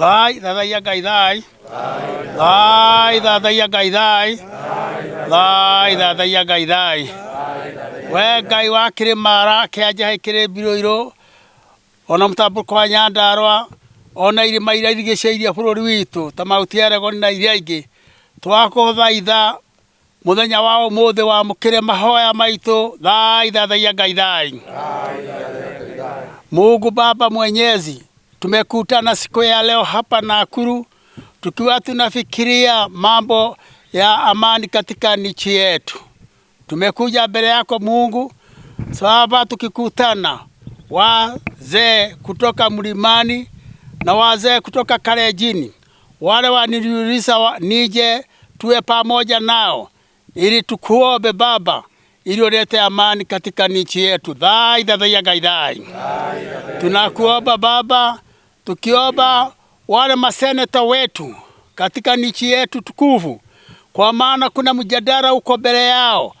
Thai thathaiya Ngai thai. Thai thathaiya Ngai thai. Thai thathaiya Ngai thai. We Ngai wa kĩrĩmara kĩa Njahi kĩrĩ mbirũirũ ona mũtambũko wa Nyandarũa ona irĩma iria irigicĩirie bũrũri witũ ta Mount Elgon na iria ingĩ, twakũthaitha mũthenya wa ũmũthĩ wamũkĩre mahoya maitũ. Thai thathaiya Ngai thai. Mungu Baba Mwenyezi, tumekutana siku ya leo hapa Nakuru tukiwa tunafikiria mambo ya amani katika nchi yetu. Tumekuja mbele yako Mungu saba, tukikutana wazee kutoka mlimani na wazee kutoka Kalenjini, wale waniliuliza nije tuwe pamoja nao ili tukuombe Baba, ili ulete amani katika nchi yetu. Thai thathaiya Ngai thai. Tunakuomba Baba, tukiomba wale maseneta wetu katika nchi yetu tukufu, kwa maana kuna mjadala uko mbele yao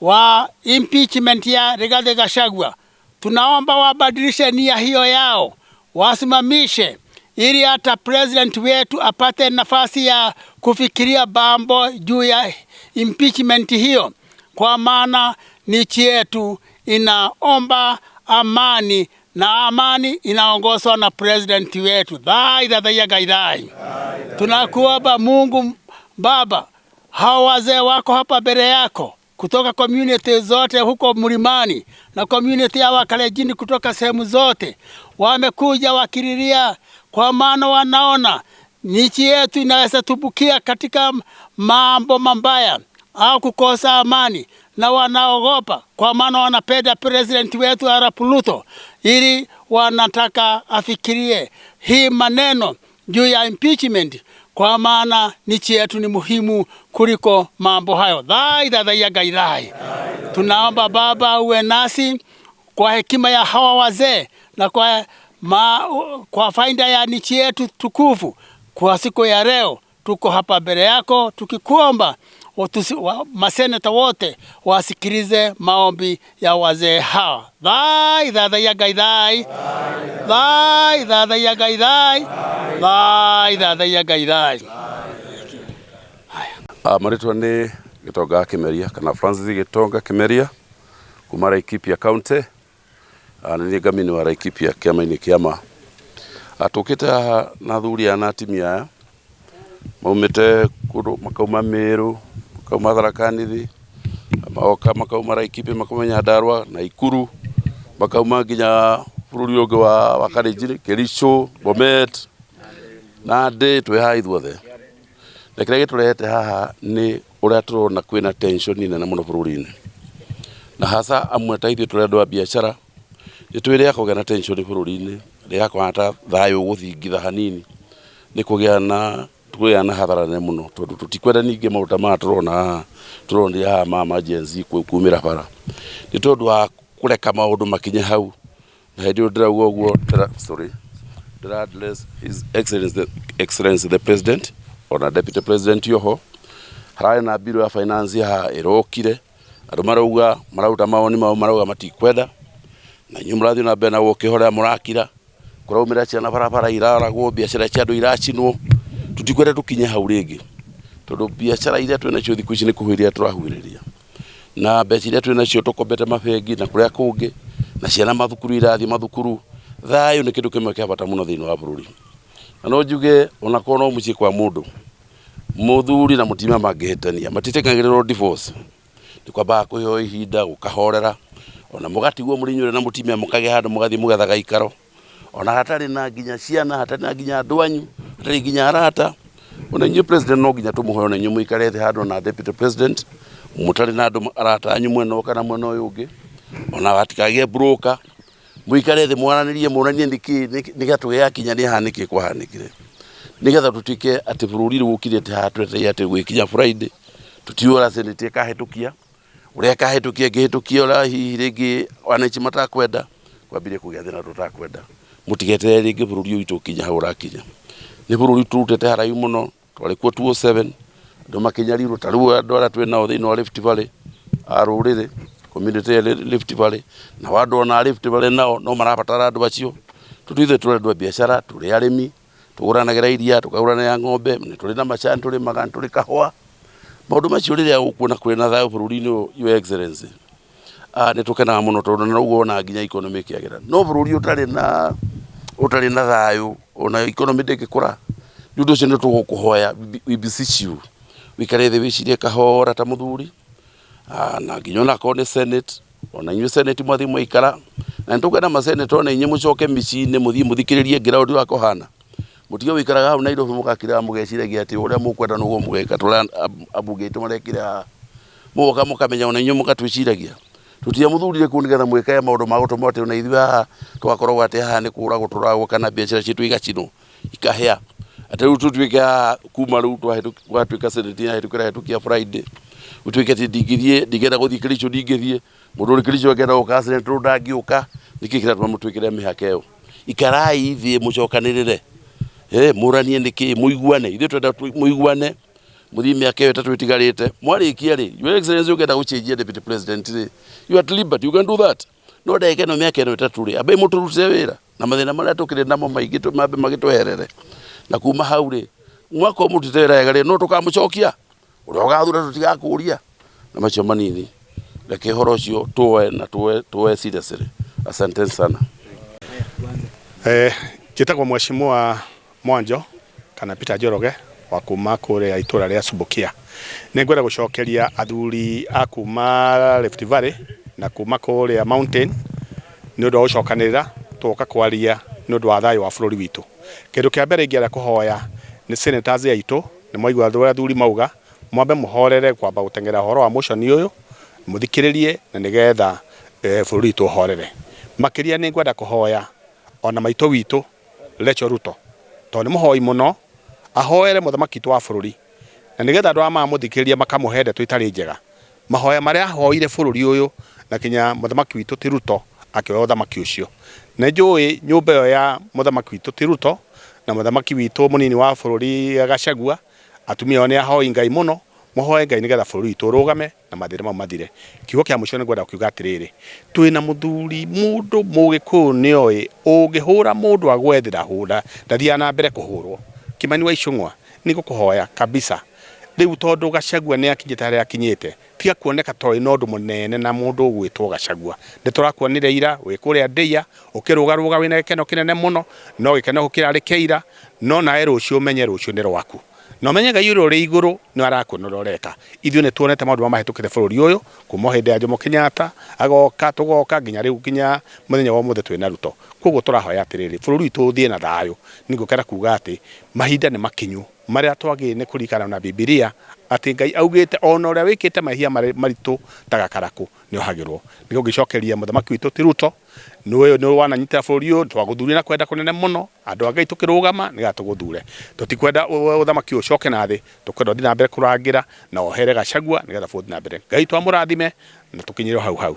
wa impeachment ya Rigathi Gachagua. Tunaomba wabadilishe nia hiyo yao, wasimamishe ili hata president wetu apate nafasi ya kufikiria mambo juu ya impeachment hiyo, kwa maana nchi yetu inaomba amani na amani inaongozwa na president wetu. Thai thathaiya Ngai thai. Tunakuomba Mungu Baba, hawa wazee wako hapa mbele yako kutoka community zote huko mlimani na community ya Wakalenjini kutoka sehemu zote wamekuja wakililia, kwa maana wanaona nchi yetu inaweza tumbukia katika mambo mabaya au kukosa amani, na wanaogopa kwa maana wanapenda president wetu Arap Ruto, ili wanataka afikirie hii maneno juu ya impeachment, kwa maana nchi yetu ni muhimu kuliko mambo hayo. Thai thathaiya Ngai thai. Tunaomba Baba uwe nasi kwa hekima ya hawa wazee na kwa faida ya nchi yetu tukufu. Kwa siku ya leo tuko hapa mbele yako tukikuomba maseneta wote wasikilize maombi ya wazee hawa. Thai thathaiya Ngai thai. Thai thathaiya Ngai thai. Thai thathaiya Ngai thai. Marĩtwa nĩ Gĩtonga Kĩmeria kana Francis Gĩtonga Kĩmeria kuma Laikipia County. Nĩ niĩ ngamini wa Laikipia kĩama-inĩ kĩa ma. Tũkĩte haha na athuri aya na atumia aya maumĩte kũndũ, makauma Meru, makauma Tharaka Nithi, magoka makauma Laikipia, makauma Nyandarua, Nakuru, makauma nginya bũrũri ũngĩ wa Kalenjin, Kericho, Bomet, Nandi, twĩ haha ithuothe. Na kĩrĩa gĩtũrehete haha nĩ ũrĩa tũrona kwĩna tension nene mũno bũrũri-inĩ, na hasa amwe ta ithuĩ tũrĩ andũ a biacara nĩ twĩrĩaga kũgĩa na tension bũrũri-inĩ rĩrĩa kũhana ta thayũ ũgũthingitha hanini, nĩ kũgĩa na hathara nene mũno, tondũ tũtikwenda ningĩ maũndũ ta maya tũrona haha, tũronire haha ma Gen Z kumĩra bara nĩ tondũ wa kũreka maũndũ makinye hau. Na hĩndĩ ĩyo ndĩrauga ũguo, sorry, ndĩra address His Excellency the President ona Deputy President. Yoho hararĩ na bill ya finance haha ĩrokire, andũ marauga, marauta mawoni mao, marauga matikwenda, na inyuĩ mũrathiĩ na mbere na gũkĩhorera, mũrakira kũraumĩra ciana barabara iraragwo, biacara cia andũ iracinwo. Tũtikwenda tũkinye hau rĩngĩ, tondũ biacara iria twĩ nacio thikũ ici nĩ kũhuhĩrĩria tũrahuhĩrĩria, na mbeca iria twĩ nacio tũkombete mabengi na kũrĩa kũngĩ, na ciana mathukuru irathiĩ mathukuru. Thayũ nĩ kĩndũ kĩmwe kĩa bata mũno thĩinĩ wa bũrũri, na no njuge onakorwo no mũciĩ kwa mũndũ, mũthuri na mũtumia mangĩhĩtania matiĩtĩkagĩrĩrwo divorce, nĩ kwambaga kũheo ihinda gũkahorera, ona mũgatigwo mũrĩ inyuĩ na mũtumia, mũkagĩa handũ mũgathiĩ mũgetha gaikaro, ona hatarĩ na nginya ciana, hatarĩ na nginya andũ anyu, hatarĩ nginya arata. Ona inyuĩ president, no nginya tũmũhoe ona inyuĩ mũikare thĩ handũ na deputy president, mũtarĩ na andũ arata anyu mwena ũyũ kana mwena ũyũ ũngĩ, ona hatikagĩe broker, mũikare thĩ mwaranĩrie, muonanie nĩkĩ nĩgetha tũgĩakinya nĩ haha nĩkĩ kwahanĩkire, nĩgetha tũtuĩke atĩ bũrũri rĩu ũkirĩte haha twetereire atĩ gwĩkinya Friday. Tũtiũĩ ũrĩa Senate ĩkahĩtũkia, ũrĩa ĩkahĩtũkia, ĩngĩhĩtũkia ũrĩa hihi rĩngĩ wananchi matakwenda, kwambire kũgĩa thĩna tũtakwenda. Mũtigeterere rĩngĩ bũrũri ũyũ witũ ũkinye hau ũrakinya. Nĩ bũrũri tũrutĩte haraihu mũno, twarĩ kuo 2007, andũ makĩnyarirwo. Ta rĩu andũ arĩa twĩ nao thĩinĩ wa Rift Valley, a rũrĩrĩ community ya Rift Valley, nao andũ ona a Rift Valley nao no marabatara andũ acio, tondũ ithuĩ tũrĩ andũ a biacara, tũrĩ arĩmi. Tũgũranagĩra iria, tũkagũranĩra ng'ombe, nĩ tũrĩ na macani tũrĩmaga, nĩ tũrĩ kahũa. Maũndũ macio rĩrĩa ũkuona kwĩna thayũ bũrũri-inĩ ũyũ, Your Excellency, nĩ tũkenaga mũno tondũ na noguo wonaga nginya economy ĩkĩagĩra. No bũrũri ũtarĩ na thayũ, ona economy ndĩngĩkũra. Nĩ ũndũ ũcio nĩ tũgũkũhoya, we beseech you, wĩikare thĩ wĩcirie kahora ta mũthuri, na nginya onakorwo nĩ Senate, ona inyuĩ Senate mwathiĩ mwaikara, na nĩ tũkwenda ma Senate ona inyuĩ mũcoke mĩciĩ-inĩ mũthiĩ mũthikĩrĩrie ground ũrĩa kũhana. Mũtige gũikaraga hau Nairobi mũgakiraga mũgeciragia atĩ ũrĩa mũkwenda nĩguo mũgeka ta ũrĩa ambunge aitũ marekire haha. Mũgoka mũkamenya ona inyuĩ mũgatwĩciragia. Tũtiamũthurire kũu nĩgetha mwĩkage maũndũ ma gũtũma atĩ ona ithuĩ haha tũgakoragwo atĩ haha nĩ kũragwo tũragwo kana biacara citũ igacinwo ikahĩa. Atĩ rĩu tũtuĩke haha kuma rĩu gwatuĩka Senate yahĩtũkĩra hĩtũkia Friday, gũtuĩke atĩ ndingĩthiĩ, ndingĩenda gũthiĩ Kericho ndingĩthiĩ, mũndũ ũrĩ Kericho angĩenda gũka Senate rĩu ndangĩũka. Nĩkĩ kĩratũma mũtwĩkĩre mĩhaka ĩyo? Ikarai thĩ mũcokanĩrĩre, mũranie nĩkĩ, mũiguane. Ithuĩ twenda mũiguane, mũthiĩ mĩaka ĩyo ĩtatũ ĩtigarĩte. Mwarĩkia rĩ, Your Excellency ũngĩenda gũcenjia deputy president rĩ, you are at liberty, you can do that. No ndagĩka ĩno mĩaka ĩno ĩtatũ rĩ, ambai mũtũrutĩre wĩra na mathĩna marĩa tũkĩrĩ namo maingĩ mambe magĩtweherere. Na kuma hau rĩ, mwakorwo mũrutĩte wĩra wega rĩ, no tũkamũcokia, ũrĩa ũgathura tũtigakũria. Na macio manini, reke ũhoro ũcio tuoe na tuoe seriously. Asante sana. Njĩtagwo Mheshimiwa Mwanjo kana Peter Njoroge wa kuma kũrĩa itũra rĩa Subukia. Nĩ ngwenda gũcokeria athuri a kuma Rift Valley na kuma kũrĩa Mountain nĩ ũndũ wa gũcokanĩrĩra tũgoka kwaria nĩ ũndũ wa thayũ wa bũrũri witũ. Kĩndũ kĩa mbere ingĩenda kũhoya nĩ senators aitũ, nĩ mwaigua ũrĩa athuri mauga, mwambe mũhorere kwamba gũteng'era ũhoro wa motion ũyũ, mũthikĩrĩrie na nĩgetha bũrũri witũ ũhorere. Makĩria nĩ ngwenda kũhoya ona maitũ witũ Rachel Ruto, tondũ nĩ mũhoi mũno, ahoere mũthamaki witũ wa bũrũri na nĩgetha andũ aya mamũthikĩrĩria makamũhe ndeto itarĩ njega. Mahoya marĩa ahoire bũrũri ũyũ na kinya mũthamaki witũ ti Ruto akĩoya ũthamaki ũcio. Nĩ njũĩ nyũmba ĩyo ya mũthamaki witũ ti Ruto na mũthamaki witũ mũnini wa bũrũri Gachagua, atumia ao nĩ ahoi Ngai mũno, mũhoe Ngai nĩgetha bũrũri witũ ũrũgame na mathĩna mau mathire. Kiugo kĩa mũico nĩ ngwenda kuuga atĩrĩrĩ, twĩna mũthuri mũndũ mũgĩkũyũ nĩoĩ ũngĩhũra mũndũ agwethera hũra ndathiaga na mbere kũhũrwo. Kimani wa Ichung'wa, nĩ ngũkũhoya kabisa rĩu tondũ Gachagua nĩ akinyĩte harĩa akinyĩte, tiga kuoneka ta ũrĩ na ũndũ mũnene na mũndũ ũgwĩtwo Gachagua. Nĩ tũrakuonire ira wĩ kũrĩa Ndĩa ũkĩrũgarũga wĩna gĩkeno kĩnene mũno, no gĩkeno kĩrarĩ kĩa ira, no nawe rũciũ ũmenye rũciũ nĩ rwaku. Na ũmenye Ngai ũrĩa ũrĩ igũrũ nĩ arakuona ũrĩa ũreka. Ithuĩ nĩ tuonete maũndũ marĩa mahĩtũkĩte bũrũri ũyũ kuma o hĩndĩ ya Jomo Kenyatta, agoka, tũgoka nginya rĩu nginya mũthenya wa ũmũthĩ twĩna Ruto. Koguo tũrahoya atĩrĩrĩ, bũrũri witũ ũthiĩ na thayũ. Nĩ ngũkenda kuga atĩ mahinda nĩ makinyu marĩa twagĩrĩire nĩ kũririkana na Bibilia atĩ Ngai augĩte ona ũrĩa wĩkĩte mehia maritũ ta gakarakũ nĩ ohagĩrwo. Nĩguo ngĩcokeria mũthamaki witũ ti Ruto, nĩwe nĩ wananyitĩra bũrũri ũyũ, twagũthurire na kwenda kũnene mũno, andũ a Ngai tũkĩrũgama nĩgetha tũgũthure. Tũtikwenda ũthamaki ũyũ ũcoke na thĩ, tũkwenda ũthiĩ na mbere kũrangĩra na ohere Gachagua nĩgetha bũrũri ũthiĩ na mbere. Ngai witũ amũrathime na tũkinyĩre o hau hau.